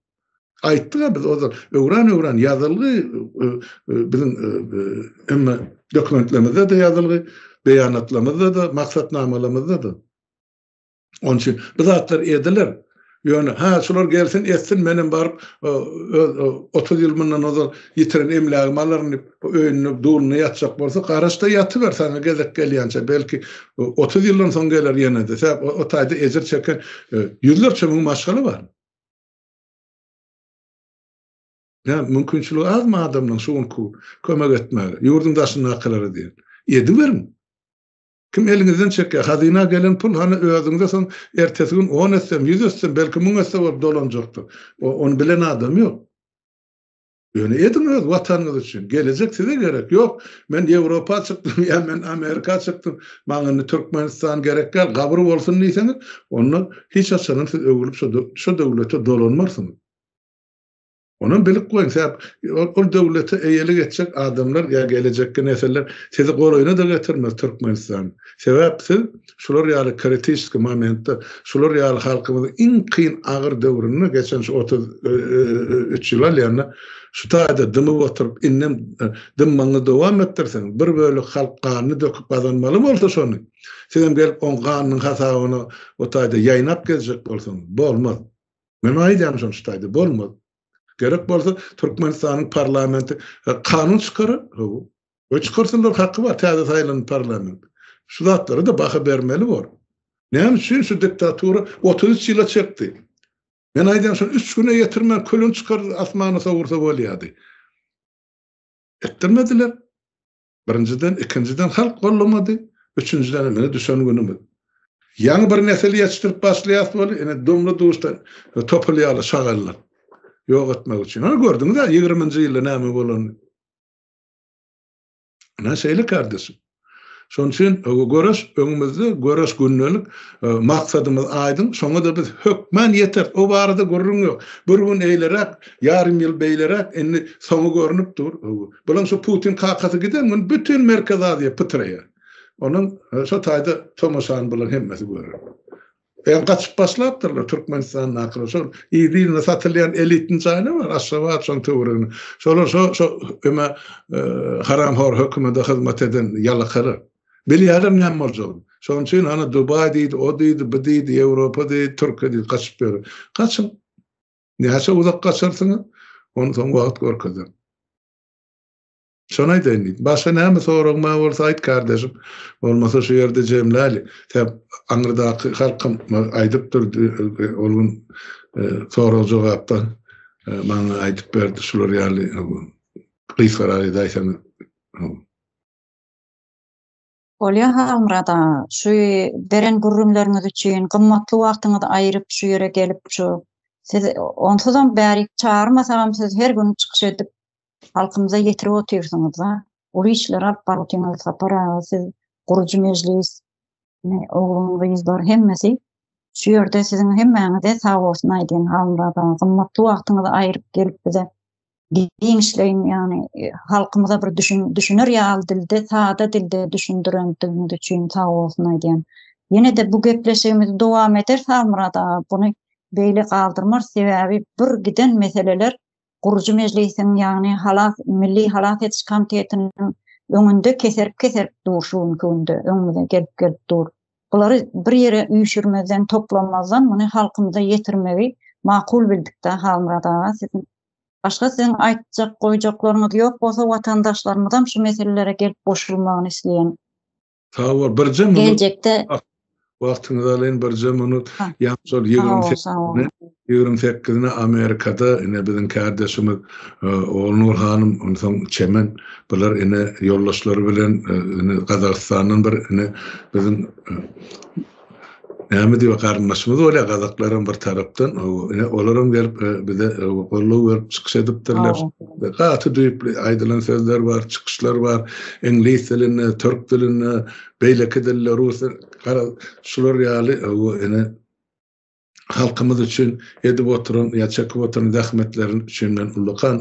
Aýtdyk-a biz ozal, öwran-öwran ýazylgy, biziň hemme dokumentlerimizde-de ýazylgy, beýanatlarymyzda-da, maksatnamalarymyzda-da. Onuň üçin bu zatlar ediler. Ýöne, hä, şular gelsin, etsin, menem baryp, öz 30 ýyl mundan ozal ýitiren emlägimi alaryn diýip, öýünde, dulunda ýatjak bolsa, garaş-da ýatyber, saňa gezek gelýänçä. Belki, 30 ýyldan soň geler ýene-de. Sebäp o taýda ejir çeken ýüzlerçe müň maşgala bar. Näme, mümkinçiligi azmy adamlaryň şu günki kömek etmäge, ýurduň daşyndakylara diýen. Ediberiň. Kim eliňizden çekýär? Hazyna gelen pul hany özüňize soň ertesi gün on essem, ýüz essem, belki müň esse bolup dolanjakdyr. Ony bilen adam ýok. Ýöne ediň öz watanyňyz üçin. Gelejek size gerek. Ýok, men Ýewropa çykdym ýa men Amerika çykdym, maňa indi Türkmenistan gerek däl, gabyr bolsun diýseňiz, onda hiç haçanam siz öwrülip şo döwlete dolanmarsyňyz. Onam bilip goýuň, sebäp ol döwlete eýelik etjek adamlar ýa gelejekki nesiller sizi golaýyna-da getirmez Türkmenistan. Sebäp siz şular ýaly kritiçeskiý momentde, şular ýaly halkymyzyň iň kyn agyr döwründe geçen şu 33 ýyl alýanda şu taýda dymyp oturyp indem dymmagyňyzy dowam etdirseňiz, bir bölek halk ganyny döküp gazanmaly bolsa şony, sizem gelip oň ganynyň hasabyna o taýda ýaýnap gezjek bolsaňyz, bolmaz. Men aýdýan şony şu taýda bolmaz. Gerek bolsa Türkmenistanyň parlamenti kanun çykarar. Hawa. We çykarsynlar haky bar täze saýlanan parlament. Şu zatlara-da baha bermeli bor. Näme üçin şu diktatura 33 ýyla çekdi? Men aýdýan şony 3 güne ýetirmän külüni çykar asmana sowursa bolýardy. Etdirmediler. Birinjiden, ikinjiden halk gollamady, üçünjiden hem ine düşen günümiz. Ýaňy bir nesil ýetişdirip başlaýas weli, ine dumly-duşdan topul ýaly şagallar. Ýok etmek üçin. Ana gördüňiz-ä ýigriminji ýylda näme bolanyny. Ine şeýle kardeşim. Şonuň üçin göreş öňümizde, göreş gündelik, maksadymyz aýdyň, şoňa-da biz hökman ýeteris. O barada gürrüň ýok. Bir gün eýleräk, ýarym ýyl beýleräk, indi soňy görnüp dur. Bulaň şu Putin kakasy giden gün bütin Merkezi Aziýa pytraýar. Onuň şo taýda tomaşany bular hemmesi görer. Eýýäm gaçyp başlapdyrlar Türkmenistandakylar. Şol yzy-yzyna satylýan elitni jaýlar bar Aşgabat şoň töwereginde. Şolar şo şo öme haramhor hökümede hyzmat eden ýalakalar. Bilýärler näme boljagyny. Şonuň üçin hany Dubaý diýdi, o diýdi, bu diýdi, Ýewropa diýdi, Türkiýe diýdi, gaçyp ýör. Gaçyň. Näçe uzak gaçarsyňyz, ony soň wagt görkezer. Şony aýdaýyn diýdim. Başga näme soragyň bar bolsa aýt kardeşim. Bolmasa şu ýerde jemläli. Sebäp aňyrdaky halkam aýdyp durdy ol gün sorag-jogapda maňa aýdyp berdi şular ýaly gysgarak edäýseňiz. Bolýa Halmyrat aga, şu beren gürrüňleriňiz üçin, gymmatly wagtyňyzy aýyryp şu ýere gelip şu siz onsuzam bärik çagyrmasagam siz her gün çykyş edip halkymyza ýetirip otyrsyňyzda. Uly işler alyp baryp otyňyz Sapar aga siz gurujy mejlis oglan gyzlar hemmesi şu ýerde siziň hemmäňize sag bolsun aýdýan Halmyrat aga gymmatly wagtyňyzy aýyryp gelip bize giňişleýin ýagny e, halkymyza bir düşün, düşüner ýaly dilde, sada dilde düşündirendigiňiz üçin sag bolsun aýdýan. Ýene-de bu gepleşigimizi dowam ederis Halmyrat aga, buny beýle galdyrmarys, sebäbi bir giden meseleler gurujy mejlisiň, ýagny halas milli halas ediş komitetiniň öňünde keserip-keserip dur şu günki günde öňümize gelip-gelip dur. Bulary bir ýere üýşürmezden, toplamazdan muny halkymyza ýetirmegi makul bildik-de Halmyrat aga siziň Başga siziň aýtjak goýjaklaryňyz ýok bolsa watandaşlarymyzam şu meselelere gelip goşulmagyny isleýän. Sag bol. Birje minut. Geljekde Wagtyňyzy alaýyn birje minut. Ýaňy şol 28-ine 28-ine Amerikada ine biziň kärdeşimiz Ogulnur hanym onsoň Çemen bular ine ýoldaşlary bilen ine Gazagystandan bir ine biziň Näme diýip garyndaşymyz bolýar gazaklaram bir tarapdan ine olaram gelip bize goldaw berip çykyş edipdirler. Gaty düýpli aýdylan sözler bar, çykyşlar bar. Iňlis dilinde, türk dilinde, beýleki dilde, rus garaz şular ýaly ine halkymyz üçin edip oturan ýa çekip oturan zähmetleri üçin men ullakan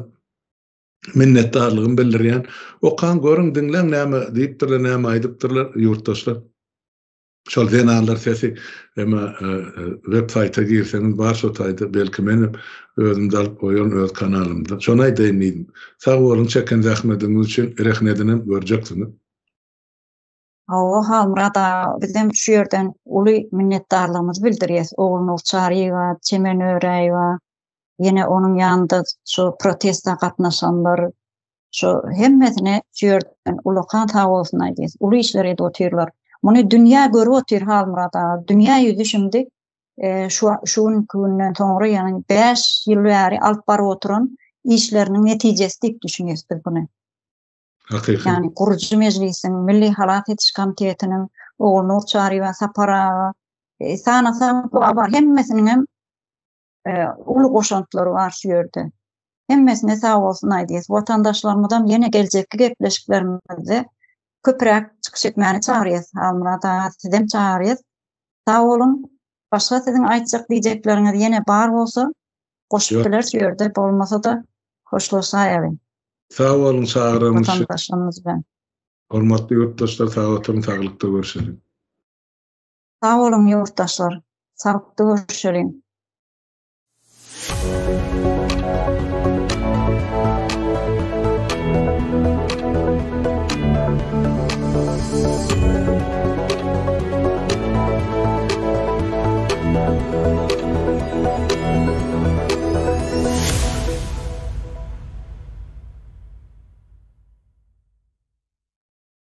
minnetdarlygymy bildirýän. Okaň, görüň, diňläň näme diýipdirler, näme aýdypdyrlar ýurtdaşlar. Şol zenanlar sesi eme web saýta girseňiz bar şo taýda belki menem özüm de alyp goýaryn öz kanalymda. Şony aýdaýyn diýdim. Sag boluň çeken zähmediňiz üçin rehnedinem görjeksiňiz. Hawa Halmyrat aga bizem şu ýerden uly minnetdarlygymyzy bildirýäs Ogulnur Çaryýewa, Çemen Öräýewa, ýene onuň ýanynda şu protesta gatnaşanlar Şu hemmesine şu ýerden ulakan sag bolsun aýdýas. Uly işler edip otyrlar. Muny dünýä görüp otyr Halmyrat aga. Dünýä ýüzi şimdi e, şu şu günki günden soňra ýagny 5 ýyl bäri alyp baryp oturan işleriniň netijesi diýip düşünýäs biz buny. Hakyky. Ýagny gurujy mejlisiň, Milli halas ediş komitetiniň, Ogulnur Çaryýewa, Sapar aga, e, sanasaň bar hemmesiniň hem uly goşantlary bar şu ýerde. Hemmesine sag bolsun aýdýas. Watandaşlarymyzam ýene geljekki gepleşiklerimizde köpräk çykyş etmäne çagyrýas. Halmyrat aga sizem çagyrýas. Sag boluň. Başga siziň aýtjak diýjekleriňiz ýene bar bolsa goşup bileris şu ýerde bolmasa-da hoşlaşaýaly. Sag boluň çagyranyňyz üçin. Watandaşlarymyz bilen. Hormatly ýurtdaşlar sag oturyň saglykda görşeliň. Sag boluň ýurtdaşlar. Saglykda görüşeliň.